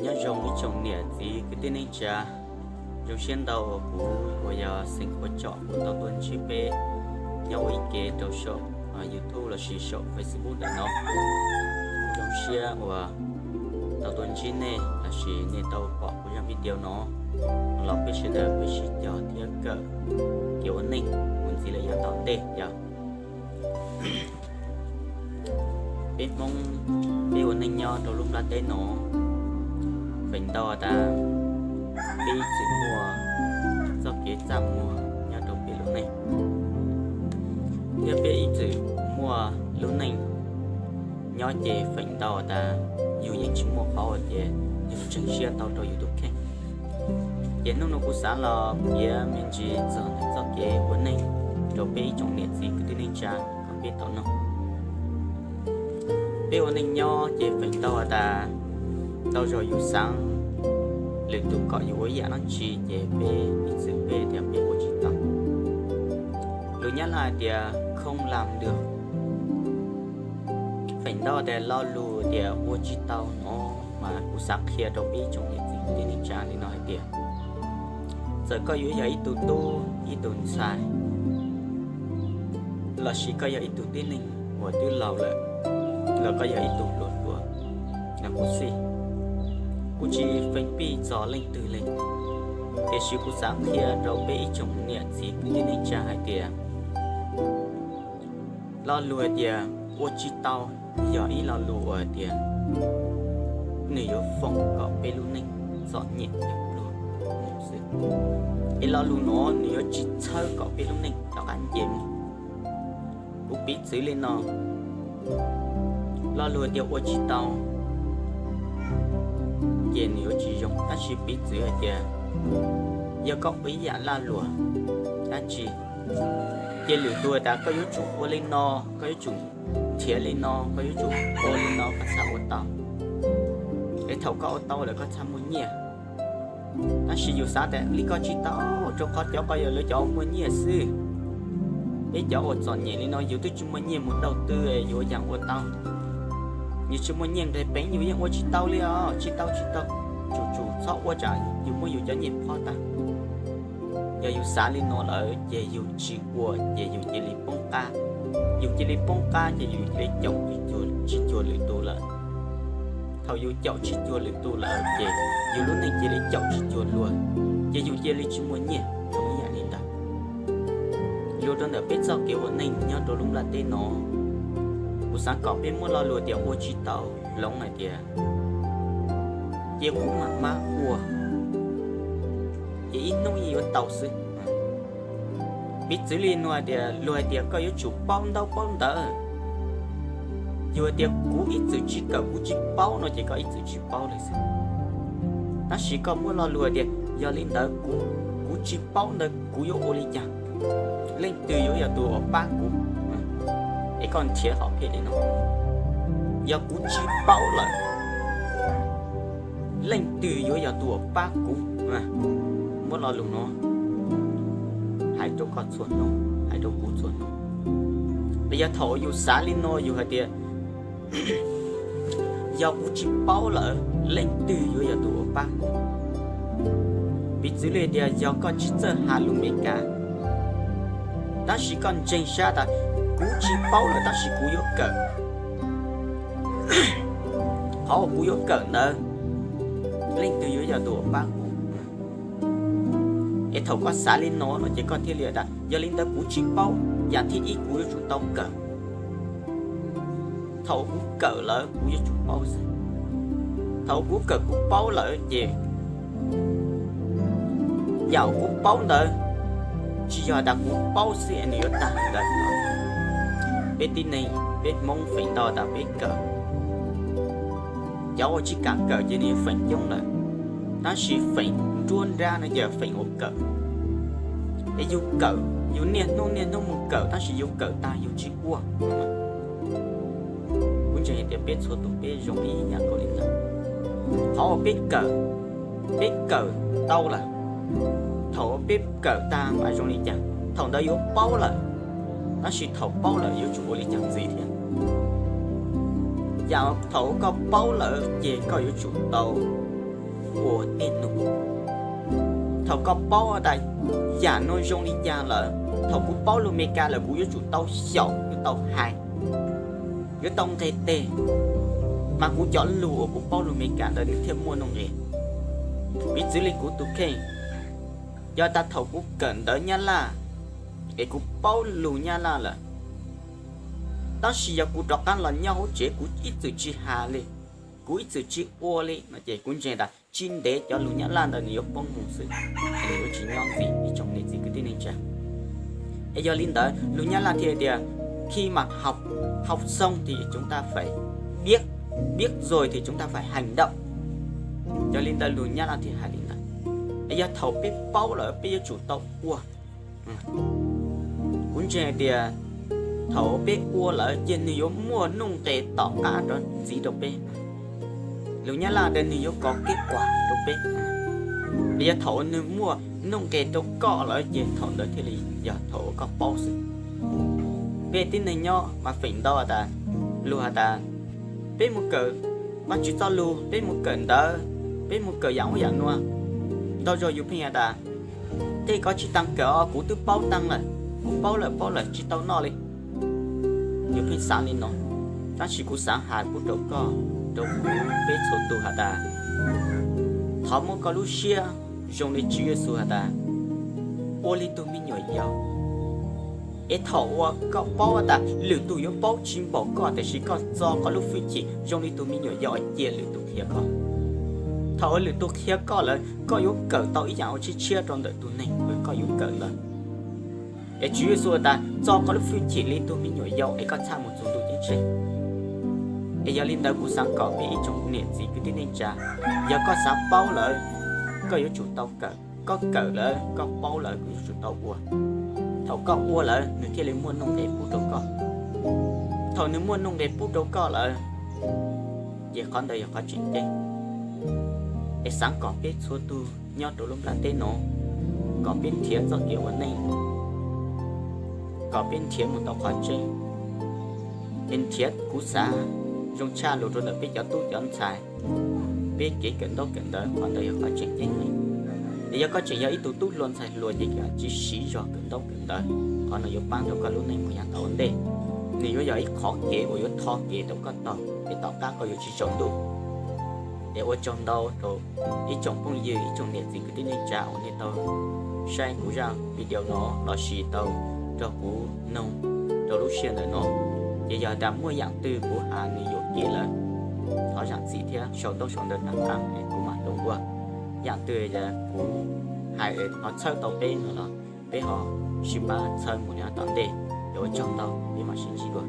Nyob zoo ib tsoom niam txiv kwv tij neej tsa, zoo siab ntau uas kuv uas yog Xeev Khuav Tsom kuv tau tuaj ntsib peb nyob ua ib ke rau saum YouTube lossis saum Facebook ntawm no. Kuv zoo siab uas tau tuaj ntsib nej lossis nej tau pom kuv zaj video no los peb sawv daws peb sib cog thiab kawm kev ua neej mus ntxiv lawm yav tom ntej yog peb Hmoob, peb ua neej nyob rau lub nplaj teb no, feem ntau tas peb ib txwm muaj txoj kev txaj muag nyob rau peb lub neej, thiab peb ib txwm muaj lub neej nyob ces feem ntau tas yus yeej tsis muaj qhov uas tias yus ntseeg siab tau rau yus tus kheej. Ces hnub no kuv xav los piav me ntsis txog ntawm txoj kev ua neej rau peb ib tsoom niam txiv kwv tij neej tsa kom peb tau noog. Peb ua neej nyob ces feem ntau tas ntau zaus yus xav lwm tus kom yus ua ib yam dab tsi ces peb ib txwm peb tias peb ua tsis tau. Lus Nyab Laj hais tias không làm được. Feem ntau tias lo lus tias ua tsis tau no mas kuv xav qhia rau peb ib tsoom niam txiv kwv tij neej tsa li no hais tias txawm koj yuav yog ib tug tub ib tug ntxhais lossis koj yog ib tug tib neeg uas twb laus lawm, los koj yog ib tug hluas hluas los kuj xij, kuv tsis feem pij txog leej twg li, tiam sis kuv xav qhia rau peb ib tsoom niam txiv kwv tij neej tsa hais tias lo lus hais tias ua tsis tau yog ib lo lus uas hais tias nws yuav foom kom peb lub neej txom nyem mus xwb. Es lo lus no nws yuav tsis txhawb kom peb lub neej rov qab nce mus. Kuv piv txwv li no, lo lus hais tias ua tsis tau ces nws yuav tsis zoo, tab sis piv txwv hais tias yog koj ua ib yam laj luam dab tsi, ces lwm tus tas koj yuav tsum ua li no, koj yuav tsum nrhiav li no, koj yuav tsum ua li no koj txhaj ua tau, es thaum koj ua tau lawm koj txhaj muaj nyiaj. Tab sis yus xav tias li koj tsis tau, rau qhov cov ko yog lawv cov muaj nyiaj xwb. Peb cov uas txom nyem li no yus twb tsis muaj nyiaj mus dau twg yus ua cas ua tau? Yus tsis muaj nyiaj nqis peev yus yeej ua tsis tau li os, tsis tau tsis tau. Tsum tsum txhob ua tsam yus muab yus cov nyiaj phob tag. Yog yus xav li no lawm ces yus tsis ua ces yus cia li poob qab. Yus cia li poob qab ces yus cia li caum tsis cuag lwm tus lawm. Thaum yus caum tsis cuag lwm tus lawm ces yus lub neej cia li caum tsis cuag luag, ces yus cia li tsis muaj nyiaj zoo ib yam li ntawd. Luag rau ntawm peb txoj kev ua neej nyob rau lub nplaj teb no, kuv xav kom peb muab lo lus tias ua tsis tau hloov hais tias cia kuv mam mab ua, ces ib hnub yeej yuav tau xwb. Piv txwv li no hais tias luag hais tias koj yuav tsum paub ntaub paub ntawv. Yus hais tias kuv ib txwm tsis kawm kuv tsis paub no ces koj ib txwm tsis paub li xwb. Tab sis koj muab lo lus hais tias yog li ntawd kuv tsis paub ntawd kuv yuav ua li cas? Leej twg yuav yog tus uas pab kuv? Es koj nrhiav hom phiaj li no, yog kuv tsis paub lawm, leej twg yuav yog tus uas pab kuv? Muab lo lus no hais rau koj txhua hnub, hais rau kuv txhua hnub. Yog thaum yus xav li no yus hais tias yog kuv tsis paub lawm leej twg yuav yog tus uas pab kuv? Piv txwv li tias yog koj tsis txawj has lus Meskas, tab sis koj ntseeg sab tas kuv tsis paub lawm tab sis kuv yuav kawm, qhov uas kuv yuav kawm ntawd leej twg yuav yog tus uas pab kuv? Es thaum koj xav li no no ces koj thiaj li tas yog li ntawd kuv tsis paub, yam thib ib kuv yuav tsum tau kawm. Thaum kuv kawm lawm kuv yuav tsum paub xwb. Thaum kuv kawm kuv paub lawm ces yam kuv paub ntawd tsis yog tas kuv paub xwb es nws yuav tag li ntawd. Peb tib neeg peb Hmoob feem ntau tas peb kawm, cov uas tsis kam kawm ces nws yuav feem coob lawm, tab sis feem nruab nrab no ces feem uas kawm. Es yus kawm, yus niaj hnub niaj hnub mus kawm tab sis yus kawm tag yus tsis ua. Kuv ntseeg hais tias peb txhua tus peb zoo ib yam nkaus li ntawd. Qhov uas peb kawm, peb kawm tau lawm, thaum peb kawm tag mas zoo li cas thaum ntawd yuav paub lawm, tab sis thaum paub lawm yuav tsum ua li cas ntxiv thiab? Yam thaum koj paub lawm ces koj yuav tsum tau ua tej nug. Thaum koj paub tas yam no zoo li cas lawm, thaum kuv paub lus Amelikas lawm kuv yuav tsum tau xyaum, yuav tau hais, yuav tau nqes tes, mas kuv cov lus uas kuv paub lus Amelikas ntawd nws thiaj muaj nuj nqes. Piv txwv li kuv tus kheej, yog tas thaum kuv kawm ntawv Nyab Laj es kuv paub lus Nyab Laj lawm, tab sis yog kuv rov qab los nyob hauv tsev kuv ib txwm tsis hais li, kuv ib txwm tsis ua li no ces kuv ntseeg tas tsis ntev cov lus Nyab Laj ntawd nws yuav poob mus xwb, nws yuav tsis nyob ntxiv ib tsoom niam txiv kwv tij neej tsa. Es yog li ntawd lus Nyab Laj thiaj tias khi mà học, học xong thì chúng ta phải biết, biết rồi thì chúng ta phải hành động. Yog li ntawd lus Nyab Laj thiaj hais li ntawd. Es yog thaum peb paub lawm peb yuav tsum tau ua. Kuv ntseeg hais tias thaum peb ua lawm ces nws yuav muaj nuj nqes tom qab rau ntxiv rau peb. Lus Nyab Laj tias nws yuav có kết quả rau peb. Es yog thaum nws muaj nuj nqes rau koj lawm ces thaum ntawd thiaj li yog thaum uas koj paub xwb. Peb tib neeg nyob mas feem ntau has tas, lus has tas, peb mus kawm Vajtswv txoj lus, peb mus kawm ntawv, peb mus kawm yam ub yam nua. Ntau zaug yus pheej has tas, tej koj tsis tas kawm os, kuv twb paub tas lawm, kuv paub lawm paub lawm tsis tau noj li. Yus pheej xav li no, tab sis kuv xav hais pub rau koj, rau kuv, peb txhua tus has tas, thov muab koj lub siab zoo li Tswv Yexus has tas, ua li tus me nyuam yaus. Es thaum uas koj paub tas lwm tus yuav paub tsis npaum koj tiam sis koj txo koj lub hwj chim zoo li tus me nyuam yaus cia lwm tus qhia koj. Thaum uas lwm tus qhia koj lawm koj yuav kawm tau ib yam uas tshiab tshiab rau ntawm tus neeg uas koj yuav kawm lawm. Es Tswv Yexus has tas txo koj lub hwj chim li tus me nyuam yaus es koj txhaj mus txog ntuj ceeb tsheej. Es yog li ntawd kuv xav kom peb ib tsoom niam txiv kwv tij neej tsa, yog koj xav paub lawm, koj yuav tsum tau kawm, koj kawm lawm koj paub lawm koj yuav tsum tau ua. Thaum koj ua lawm nws thiaj li muaj nuj nqes pub rau koj. Thaum nws muaj nuj nqes pub rau koj lawm, ces qhov ntawd yog qhov tseem ceeb. Es xav kom peb txhua tus nyob rau lub nplaj teb no, kom peb nrhiav txoj kev ua neej, kom peb nrhiav mus tau qhov tseeb, es nrhiav kuv xav zoo tshaj lus rau ntawm peb cov tub cov ntxhais, peb kev kawm ntaub kawm ntawv qhov ntawd yog qhov tseem ceeb. Es yog koj tseem yog ib tug tub hluas ntxhais hluas ces koj tsis siv zog kawm ntaub kawm ntawv, qhov no yuav pab rau koj lub neej mus yav tom ntej. Nws yuav yog ib qhov kev uas yuav tho kev rau koj taug es tom qab koj yuav tsis tsaus ntuj. Es ua tsaug ntau rau ib tsoom phooj ywg ib tsoom niam txiv kwv tij neej tsa uas nej tau saib kuv zaj video no lossis tau nrog kuv noog rau lub sij hawm ntawm no. Ces yog tas muaj yaam twg kuv has nws yuam kev lawm, thov zaam txim thiab sau ntaub sau ntawv taag qaab es kuv mam lug ua. Yaam twg kuv hais ho txhawb tau peb no los peb ho sib pab txhawb mus yav tom ntej. Ces ua tsaug ntau, peb mam sib ntsib dua.